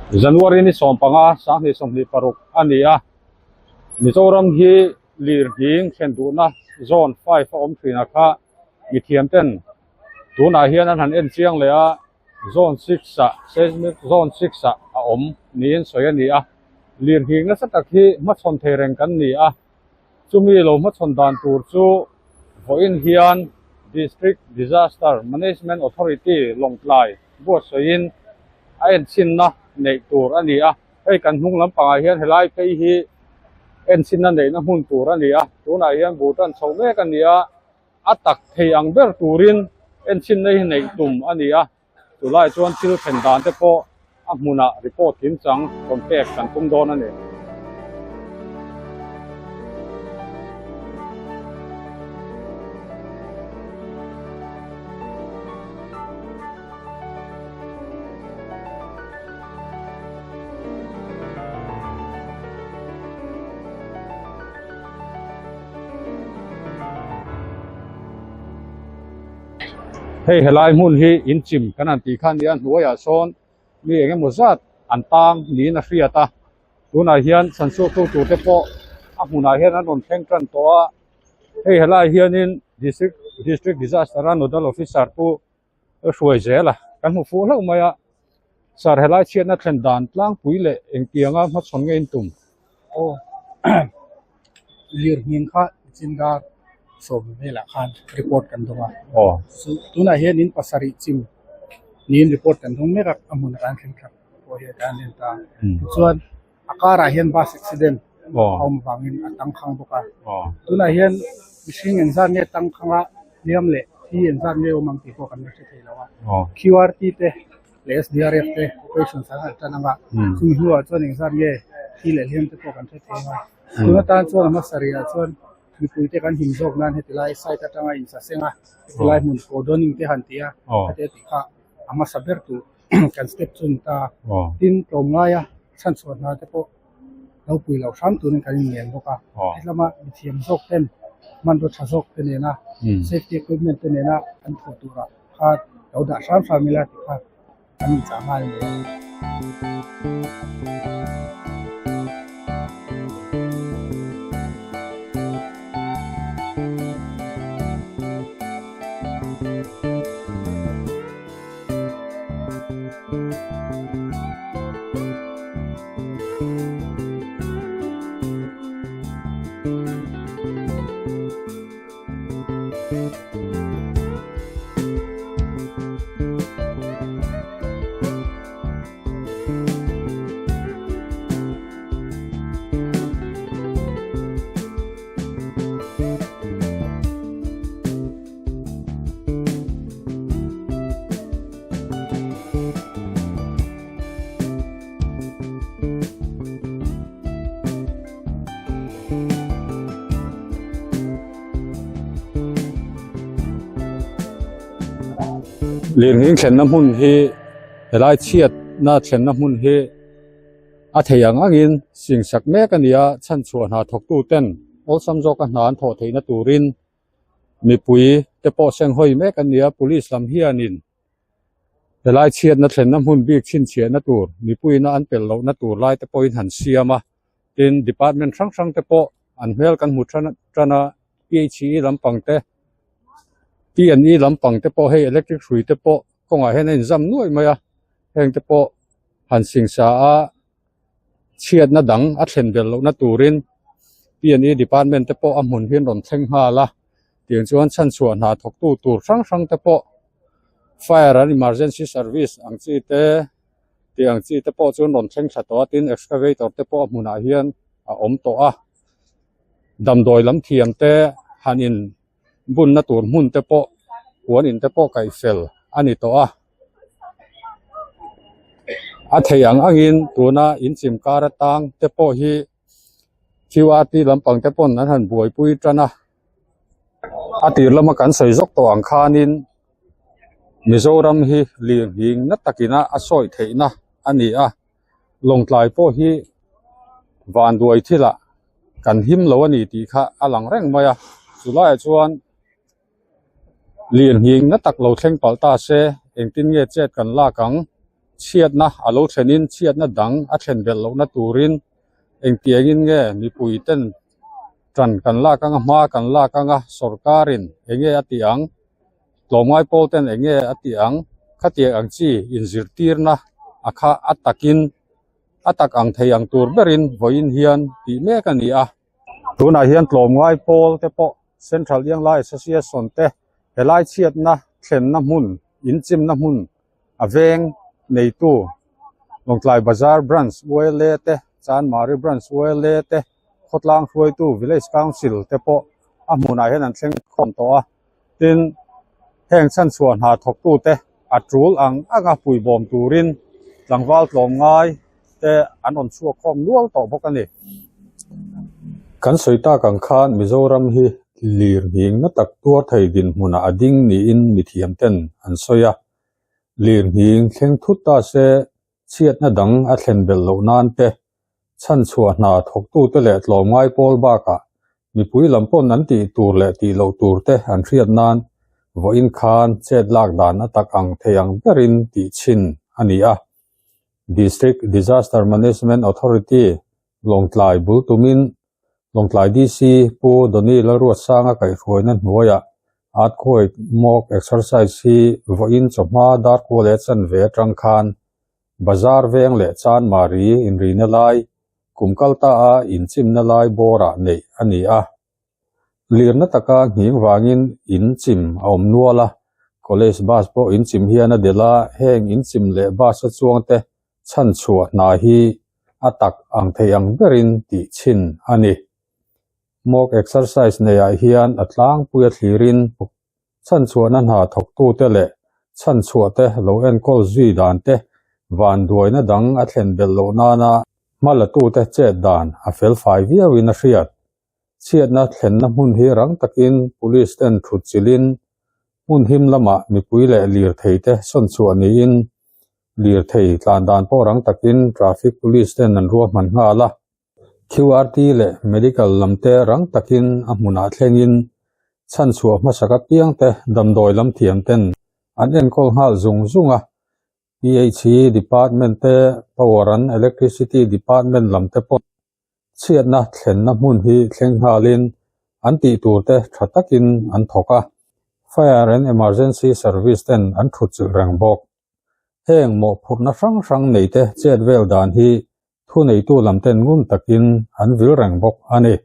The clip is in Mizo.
January ni 15 2026 a ni a, Mizoram hi lirnghing thlen duhna zone 5 a awm thin a kha mithiam ten tunah hian an han en chiang leh a, zone 6 ah seismic zone 6 ah a awm niin sawi a ni a, lirnghing nasa tak hi hmachhawn thei reng kan ni a. Chumi lo hmachhawn dan tur chu vawiin hian District Disaster Management Authority Lawngtlai buatsawiin a enchhinna neih tur a ni a. Hei kan hnung lampangah hian helai phei hi enchhinna neihna hmun tur a ni a, tunah hian bur tan chho mek a ni a, a tak thei ang ber turin enchhinna hi neih tum a ni a. Chulai chuan thil thlen dan te pawh a hmunah report kimchang rawn pek kan tum dawn a ni. Hei helai hmun hi in chim kan han tih kha nia hnuaiah sawn mi eng emaw zat an tang niin a hriat a tunah hian chhanchhuaktu tur te pawh a hmunah hian an rawn thleng tan tawh a hei helai hianin district district disaster a nodal officer pawh a hruai zel a kan hmu fuh hlauh mai a sir helai chhiatna thlen dan tlangpui leh engtianga hmachhawn nge in tum. Aw lirnghing kha chingar sawm velah khan report kan dawng a aw chu tunah hian in pasarih chim niin report kan dawng mek a a hmunah kan thleng thak pawh hi kan en ta tichuan a karah hian bus accident a awm vangin a tangkhang bawk a tunah hian mihring engzat nge tangkhang a hliam leh thi engzat nge awm ang tih pawh kan la hre thei lo a Q_R_T te leh S_D_R_F te operation an han tan ang a chumi hnuah chuan engzat nge thi leh hliam te pawh kan hre thei ang a tun atan chuan a hmasa rihah chuan mipui te kan him zawk nan heti lai side atanga insaseng a heti lai hmun cordoning te han ti a heti a tih kha a hmasa ber tur. kan step chu a ni ta a tin tlawm ngaia chhanchhuah hna te pawh lo pui loh hram turin kan inngen bawk a hetlama mithiam zawk ten hmanraw tha zawk te nena safety equipment te nena an thawh turah kha lo dah hram hram ila tih kha an inchah nghal a ni a. Lirnghing thlenna hmun hi helai chhiatna thlenna hmun hi a thei ang angin singsak mek a ni a chhanchhuah hna thawktu ten awlsam zawka hna an thawh theihna turin mipui te pawh seng hawi mek an ni a police lam hianin helai chhiatna thlenna hmun bik chhinchhiahna tur mipuiin an pelh lohna tur lai te pawhin han siam a tin department hrang hrang te pawh an hmel kan hmu tan tan a P H E lampang te P and E lampang te pawh hei electric hrui te pawh kawngah hian a inzam nuaih mai a heng te pawh han singsa a. chhiatna dang a thlen belh lohna turin P and E department te pawh a hmun hi an rawn thleng nghal a tiang chuan chhanchhuah hna thawktu tur hrang hrang te pawh fire and emergency service ang chi te tih ang chi te pawh chu an rawn thleng thla tawh a tin excavator te pawh a hmunah hian a awm tawh a damdawi lam thiam te han in bunna tur hmun te pawh puan in te pawh kaih fel a ni tawh a a thei ang angin tuna in chim kar atang te pawh hi Q_R_T lampang te pawn an han buaipui tan a a tir lama kan sawi zawk tawh ang khanin Mizoram hi lirnghing na takina a sawi theihna a ni a Lawngtlai pawh hi vanduai thilah kan him lo a ni tih kha a lang reng mai a chulaiah chuan lirnghing na tak lo thleng palh ta se engtin nge chet kan lak ang. Chhiatna a lo thlenin chhiatna dang a thlen belh lohna turin engtiangin nge mipui ten tan kan lak anga hma kan lak anga sorkarin enge a tih ang, tlawmngai pawl ten enge a tih ang, khatiang ang chi inzirtirna a kha a takin a tak ang thei ang tur berin vawiin hian tih mek a ni a. Tunah hian tlawmngai pawl te pawh Central Ianglai Association te helai chhiatna thlenna hmun inchimna hmun a veng neitu Lawngtlai Bazar Branch ULA te Chanmari Branch ULA te khawtlang hruaitu Village Council te pawh a hmunah hian an thleng khawm tawh a tin heng chhanchhuah hna thawktu te a tul ang anga puibawm turin tlangval tlawmngai te an rawn chhuak khawm nual tawh bawk a ni. Kan sawi tak ang khan Mizoram hi lir nghing na tak tuar thei dinhmunah a ding niin mithiam ten an sawi a. Lir nghing thleng thut ta se chhiatna dang a thlen belh loh nan te, chhanchhuah hna thawktute leh tlawmngai pawl bakah mipui lam pawn an tih tur leh tih loh tur te an hriat nan vawiin khan chet lak dan a tak ang thei ang berin tih chhin a ni a. District Disaster Management Authority Lawngtlai bul tumin Lawngtlai DC Pu Donny Lalruatsanga kaihhruaina hnuaiah Earthquake Mock Exercise hi vawiin chawhma darkua leh chanve atang khan Bazar veng leh Chanmari inrina lai kum kal ta a inchimna lai bawrah neih a ni a. Lirna taka nghing vangin inchim a awm nual a, College bus pawh inchim hian a delh a, heng inchim leh bus a chuangte chhanchhuah hna hi a tak ang thei ang berin tih chhin a ni. Mock exercise neiah hian a tlangpui a thlirin chhanchhuahna hna thawktute leh chhanchhuahte lo enkawl zui dan te, vanduaina dang a thlen belh loh nana hma latute chet dan a felfai viauin a hriat. Chhiatna thlenna hmun hi rang takin police ten thut chilhin hmun him lamah mipui leh lirthei te sawn chhuah niin lirthei tlan dan pawh rang takin traffic police ten an ruahman nghal a. QRT leh medical lam te rang takin a hmunah thlengin chhanchhuah hmasak apiang te damdawi lam thiam ten an enkawl nghal zung zung a. PHE department te power an electricity department lam te pawh Chhiatna thlenna hmun hi thleng nghalin an tih tur te tha takin an thawk a, Fire and Emergency Service ten an thut chilh reng bawk. Heng mawhphurhna hrang hrang nei te chet vel dan hi thuneitu lam ten ngun takin an vil reng bawk a ni.